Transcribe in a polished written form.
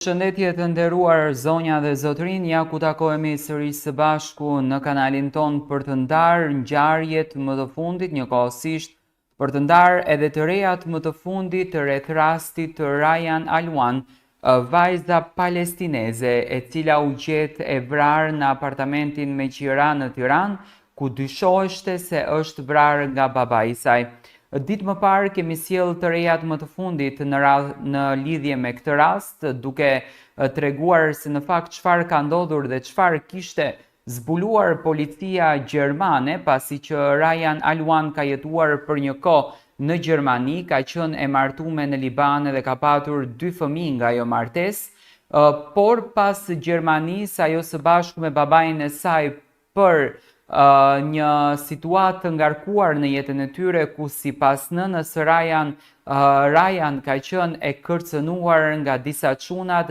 Përshëndetje të nderuar zonja dhe zotërinj, ja ku takohemi sërish së bashku në kanalin tonë për të ndarë ngjarjet më të fundit, njëkohësisht për të ndarë edhe të rejat më të fundit rreth rastit të Rayan Alwan, vajza palestineze e cila u gjet e vrarë në apartamentin me qira në Tiranë, ku dyshoheshte se është vrarë nga babai i saj. Ditë më parë kemi sjellë të rejat më të fundit në në lidhje me këtë rast, duke treguar se në fakt çfarë ka ndodhur dhe çfarë kishte zbuluar policia gjermane, pasi që Rayan Alwan ka jetuar për një kohë në Gjermani, ka qenë e martume në Liban dhe ka patur dy fëmijë nga ajo martesë, por pas Gjermanisë ajo së bashku me babain e saj për një situatë të ngarkuar në jetën e tyre ku sipas nënës Rayan, Rayan ka qenë e kërcënuar nga disa çuna të